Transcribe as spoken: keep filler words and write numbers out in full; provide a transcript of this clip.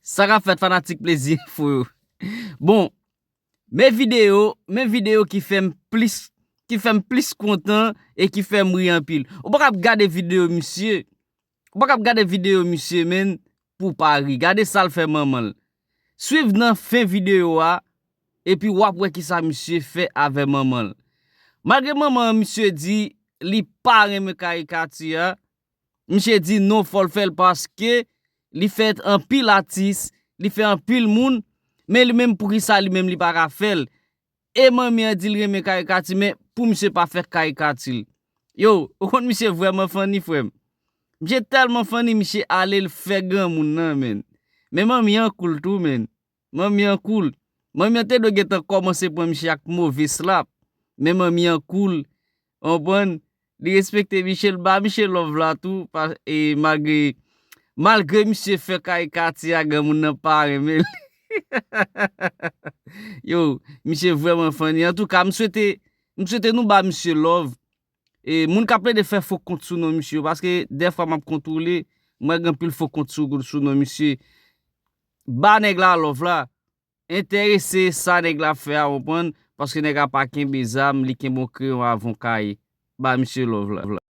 Sa k ap fèt, fanatik Plezi Enfo yo? Bon, men videyo, men videyo ki fè m plis, ki fè m plis kontan e ki fè m ri anpil. Ou pa kab gade videyo misye. Ou pa kab gade videyo misye, menn, pou w pa ri. Gade sa l fè manman l. Swiv nan fen videyo a, epi w ap wè kisa misye fè avè manman l. Malgre manman misye di li pa renmen karikati a, misye di non, fò l fè l paske li fè anpil atis, li fè anpil moun, men li menm, poukisa li menm li pa ka fè l? E manmi an di l renmen karikati, men pou misye pa fè karikati l. Yo, ou konn misye vrèman funny, frè m. Misye tèlman funny, misye ale l fè granmoun nan, menn. Men manmi an cool tou, menn. Manmi an cool. Manmi an te dwe gentan kòmanse pran misye ak move slap. Men manmi an cool. Konprann? Li respekte misye, l ba misye love la tou, pa, e malgre, malgre misye fè karikati a, granmoun nan pa renmen l. Yo, misye vrèman funny. Antouka, m swete, m swete nou ba misye love. E moun k ap plede fè fo kont sou non misye yo, paske dèfwa m ap kontwole, m wè gen anpil fo kont sou, sou non misye. Ba nèg la love la. Enterese sa nèg la ap fè a, konprann, paske nèg la pa kenbe zam, li kenbe yon kreyon avè yon kaye. Ba misye love la.